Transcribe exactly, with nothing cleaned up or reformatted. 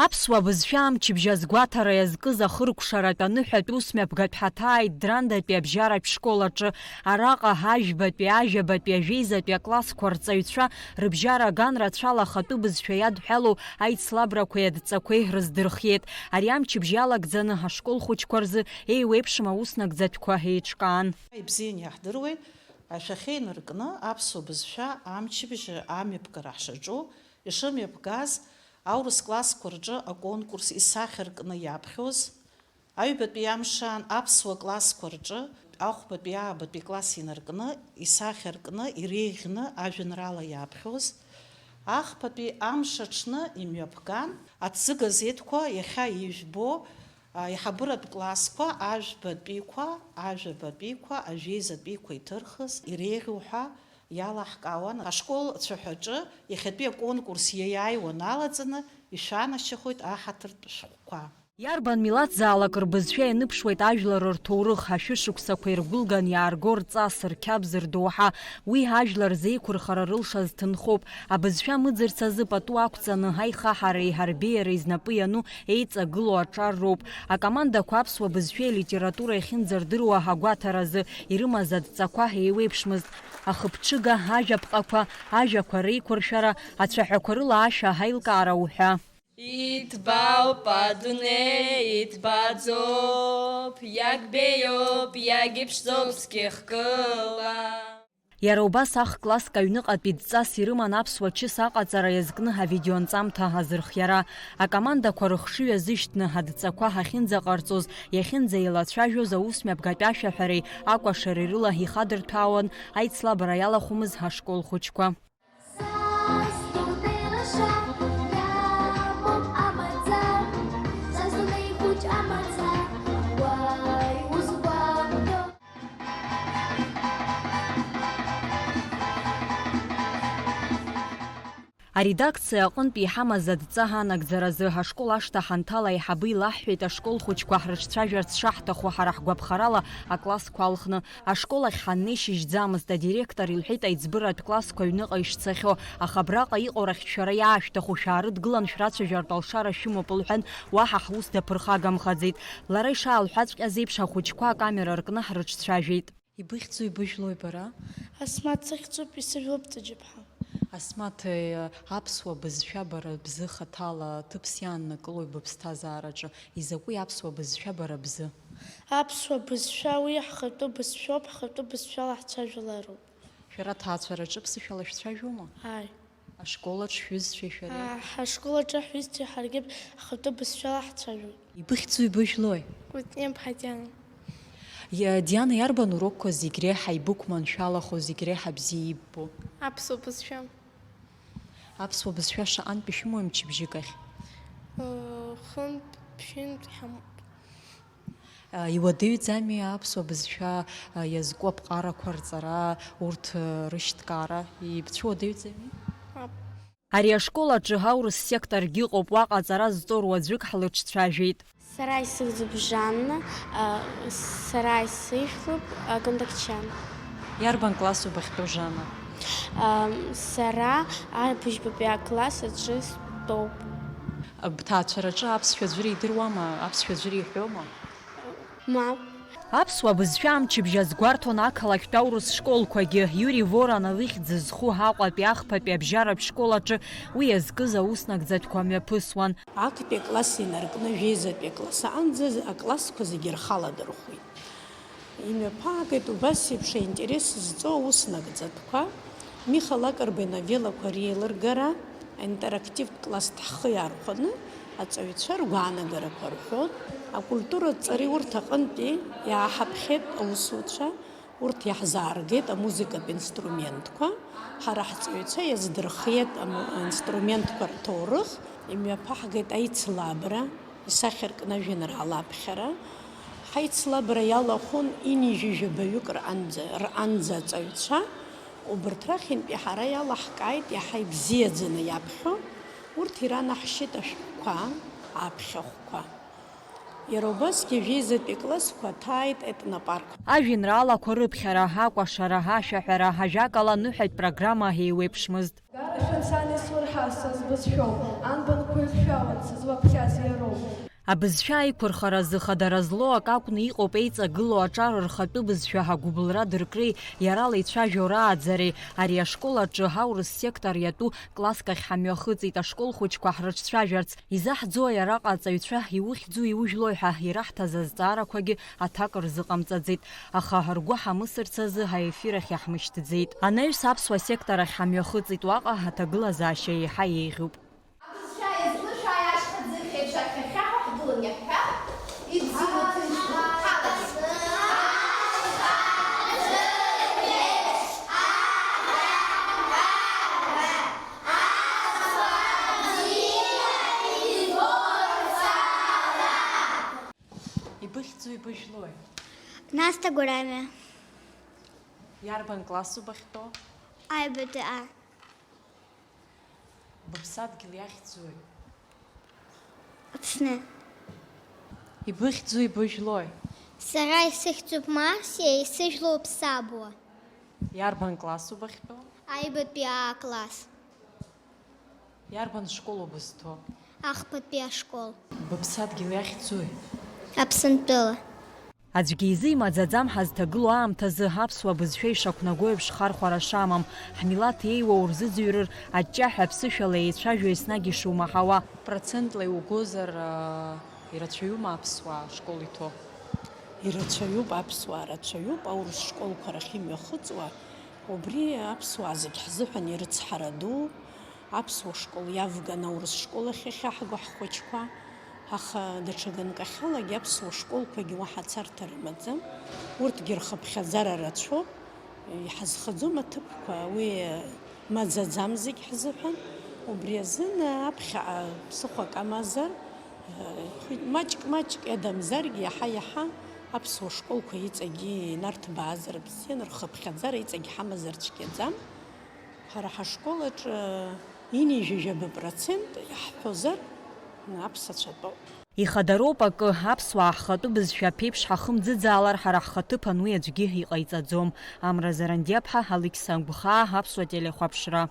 Аԥсуа бызшәа амчыбжь азгәаҭара иазкыз ахыркәшаратә аныҳәатә ус мҩаԥгатә ҳаҭааит Драндатәи абжьаратә школ аҿы. Араҟа ажәбатәи, ажәабатәи, ажәеизатәи аклассқәа рҵаҩцәа рыбжьара аган рацәала ахатәы бызшәа иадҳәалоу аицлабрақәеи адҵақәеи рыздырхиеит. Ари амчыбжь иалагӡаны ашкол хәыҷқәа рзы еиуеиԥшым аус нагӡатәқәа еиҿкаан. Ибзианы иаҳдыруеит, ашәахьа инаркны аԥсуа бызшәа амчыбжь амҩаԥгара ҳшаҿу, ишымҩаԥгаз, аурыс классқәа рҿы аконкурс исахьаркны иаԥхьоз, аҩбатәи амшаан аԥсуа классқәа рҿы ахәбатәи аабатәи класс инаркны, исахьаркны, иреиӷьны ажәеинраала иаԥхьоз, ахԥатәи амш аҽны имҩаԥган, аҭӡы газеҭқәа иахьа ижәбо, аиҳабыратә классқәа, ажәбатәиқәа, ажәабатәиқәа, ажәеизатәиқәа иҭырхыз иреиӷьу ҳәа иалаҳкаауан. Ашкол цәаҳәаҿы иахьатәи аконкурс иаиааиуа налаҵаны ишәанашьахоит аҳаҭыртә шәҟәқәа. Иарбан милаҭзаалак рбызшәа ианыԥшуеит ажәлар рҭоурых, ашәышықәсақәа иргәылган иаарго рҵас, рқьабз, рдоуҳа. Уи ажәлар зеиқәырхара рылшаз ҭынхоуп. Абызшәа мыӡырц азы пату ақәҵаны, аихаҳареи ҳарбеиареи знапы иану еиҵагылоу аҿар роуп. Акомандақәа аԥсуа бызшәеи алитературеи ахьынӡардыруа агәаҭаразы ирымаз адҵақәа еиуеиԥшмызт. Ахыԥҽыга, ажәаԥҟақәа, ажәақәа реиқәыршәара, ацәаҳәақәа рыла ашәа аилкаара уҳәа. Иҭбаауп адунеи, иҭбааӡоуп, иагбеиоуп, иагьыԥшӡоуп зқьы хкыла. Иара убас ах-класск аҩныҟатәи дҵас ирыман аԥсуа чыс аҟаҵара иазкны авидеонҵамҭа азырхиара. Акомандақәа рыхшыҩ азышьҭны адҵақәа ахьынӡаҟарҵоз, иахьынӡаеилацәажәоз аусмҩаԥгатә ашәаҳәареи акәашареи рыла ихадырҭәаауан аицлабра иалахәымыз ашкол хәыҷқәа. Са сдунеи лаша, иабом амаӡа, са сдунеи хәыҷ амаӡа, уаи узгәамҭо. Аредакциа аҟынтә иҳамаз адҵа ҳанагӡаразы, ашкол ашҭа ҳанҭала, аиҳабы илаҳҳәеит, ашкол хәыҷқәа ҳрыҿцәажәарц шаҳҭаху ҳара ҳгәаԥхарала аклассқәа алхны. Ашкол ахь ҳаннеи шьыжьӡамызт, адиректор илҳәеит аиҵбыратә классқәа аҩныҟа ишцахьоу, аха абраҟа иҟоу рахьтә шәара иаашәҭаху шәаарыдгылан шәрацәажәартә алшара шәымоуп лҳәан, уаҳа ҳус даԥырхагамхаӡеит. Лара ишаалҳәаҵәҟьаз еиԥш, ахәыҷқәа акамера ркны ҳрыҿцәажәеит. Ибыхьӡу ибыжәлои бара? Асмаҭ сыхьӡуп, исыжәлоуп Ҵәыџьыԥҳа. Асмаҭ, э, аԥсуа бызшәа бара бзы хаҭала ҭыԥс иааннакылои быԥсҭазаараҿы? Изакәи аԥсуа бызшәа бара бзы? Аԥсуа бызшәа уи ҳхатәы бызшәоуп, ҳхатәы бызшәала ҳцәажәалароуп. Шәара аҭаацәараҿы ԥсышәала шәцәажәома? Ааи. Ашкол аҿы шәҩызцәеи шәареи? Аа, ҳашкол аҿы ҳҩызцәеи ҳаргьы ҳхатәы бызшәала ҳцәажәоит. Ибыхьӡу ибыжәлои? Кәыҵниаԥҳа Диана. Иа-, Диана, иарбан урокқәа зегь реиҳа ибықәманшәалахо, зегь реиҳа бзиа иббо? Аԥсуа бызшәа. Аԥсуа бызшәа шаҟантә ишәымои мчыбжьык ахь? Э, хынтә, ԥшьынтә иҳамоуп. А, иуадаҩӡами аԥсуа бызшәа, а, иазку аԥҟарақәа рҵара, урҭ, а, рышьҭкаара? Ибцәуадаҩӡами? Мап. Ари ашкол аҿы аурыс секторгьы ыҟоуп, уаҟа аҵара зҵо руаӡәык ҳлыҿцәажәеит. Сара исыхьӡуп Жанна, а, сара исыжәлоуп, а, Кондакчиан. Иарбан класс убахьтәоу, Жанна? А, сара абыжьбатәи акласс аҿы стәоуп. Бҭаацәараҿы аԥсшәа аӡәыр идыруама, аԥсшәа аӡәыр иҳәома? Мап. Аԥсуа бызшәа амчыбжь азгәарҭон ақалақьтә аурыс школқәагьы. Иури Воронов ихьӡ зху Аҟәатәи ахԥатәи абжьаратә школ аҿы уи иазкыз аус нагӡатәқәа мҩаԥысуан. Актәи акласс инаркны жәеизатәи акласс аҟынӡа аклассқәа зегьы рхаладырхәит. Имҩаԥаагеит убас еиԥш аинтерес зҵоу аус нагӡатәқәа. Миха Лакрба иновеллақәа реилыргара, аинтерактивтә класс ҳхы иархәаны, аҵаҩцәа ргәаанагарақәа рҳәон. Акультуратә ҵареи урҭ аҟынтәи иааҳаԥхьеит аусуцәа, урҭ иаҳзааргеит амузыкатә инструментқәа, ҳара ҳҵаҩцәа иаздырхиеит аму-, аинструментқәа рҭоурых, имҩаԥаҳгеит аицлабра, исахьаркны ажәеинраала аԥхьара. Ҳаицлабра иалахәын ҩынҩажәи жәабаҩык рҟынӡа, рҟынӡа аҵаҩцәа. Убарҭ рахьынтәи ҳара иалаҳкааит иаҳа ибзиаӡаны иаԥхьо, урҭ иранаҳшьеит ашәҟәқәа, аԥхьахәқәа. Иара убасгьы ажәеизатәи аклассқәа ҭааит етнопарк. Ажәеинраалақәа рыԥхьара, акәашара, ашәаҳәара, ажәакала, аныҳәатә программа еиуеиԥшмызт. Гара шәымцан исурҳа, са сбызшәоуп, анбанқәа иршәауа, Сызлаԥхьаз иароуп. Абызшәа аиқәырхара зыхадара злоу акы акәны иҟоуп еиҵагылоу аҿар рхатәы бызшәа агәыбылра дыркреи иарала ицәажәо рааӡареи. Ари ашкол аҿы аурыс сектор иатәу класск ахь ҳамҩахыҵит, ашкол хәыҷқәа ҳрыҿцәажәарц. Изаҳӡои араҟа аҵаҩцәа иухьӡу-иужәлои ҳәа ираҳҭаз азҵаарақәагьы аҭак рзыҟамҵаӡеит, аха ргәы ҳамысырц азы аефир ахь иаҳмышьҭӡеит. Анаҩс аԥсуа сектор ахь ҳамҩахыҵит, уаҟа аҭагылазаашьа еиҳа еиӷьуп. Абызшәа иазкны шәааи ашьха ӡыхь еиԥш аԥхьахьаҳәа ҳгылан иаҳҳәап, ибзианы ҭынч ҳалаӡ. Ибыхьӡу, ибыжәлои? Насҭа Гәарамиа. Иарбан класс убахьтәоу? Аҩбатәи А. Быԥсадгьыл иахьӡуи? Аԥсны. Ибыхьӡу, ибыжәлои? Сара исыхьӡуп Марсиа, исыжәлоуп Сабуа. Иарбан класс убахьтәоу? Аҩбатәи А класс. Иарбан школ убызҭо? Ахԥатәи ашкол. Быԥсадгьыл иахьӡуи? Аԥсынтәыла. Аӡәгьы изы имаӡаӡам ҳазҭагылоу аамҭазы аԥсуа бызшәа ишақәнаго еиԥш хархәара шамам, ҳмилаҭ еиуоу рзыӡырҩыр, аҷҷаҳәа аԥсышәала еицәажәо еснагь ишумаҳауа. Процентла иугозар, аа, ирацәаҩума аԥсуаа школ иҭоу? Ирацәаҩуп, аԥсуаа рацәаҩуп, аурыс школқәа рахь имҩахыҵуа, убри аԥсуаа зегь ҳзыҳәан ирыцҳара ду. Аԥсуа школ иавган аурыс школ ахь иахьаҳго ҳхәыҷқәа, аха даҽа ганкахьалагьы аԥсуа школқәагьы уаҳа царҭа рымаӡам. Урҭгьы рхыԥхьаӡара рацәоуп, иҳазхаӡом аҭыԥқәа, уи маӡаӡам зегь ҳзыҳәан. Убри азын аԥхьаҟа ԥсыхәак амазар, маҷк-маҷк иадамзаргьы, иаҳа-иаҳа аԥсуа школқәа иҵегьы инарҭбаазар бзиан, рхыԥхьаӡара иҵегь ҳамазар цәгьаӡам. Ҳара ҳашкол аҿы ҩынҩажәижәаба процент иаҳҳәозар, аԥсацәа тәоуп. Ихадароуп акы, аԥсуаа ҳхатәы бызшәа аԥеиԥш ҳахымӡыӡаалар, ҳара ҳхаҭыԥан уи аӡәгьы иҟаиҵаӡом. Амра Зарандиаԥҳа, Алықьса Гәхаа, Аԥсуа телехәаԥшра.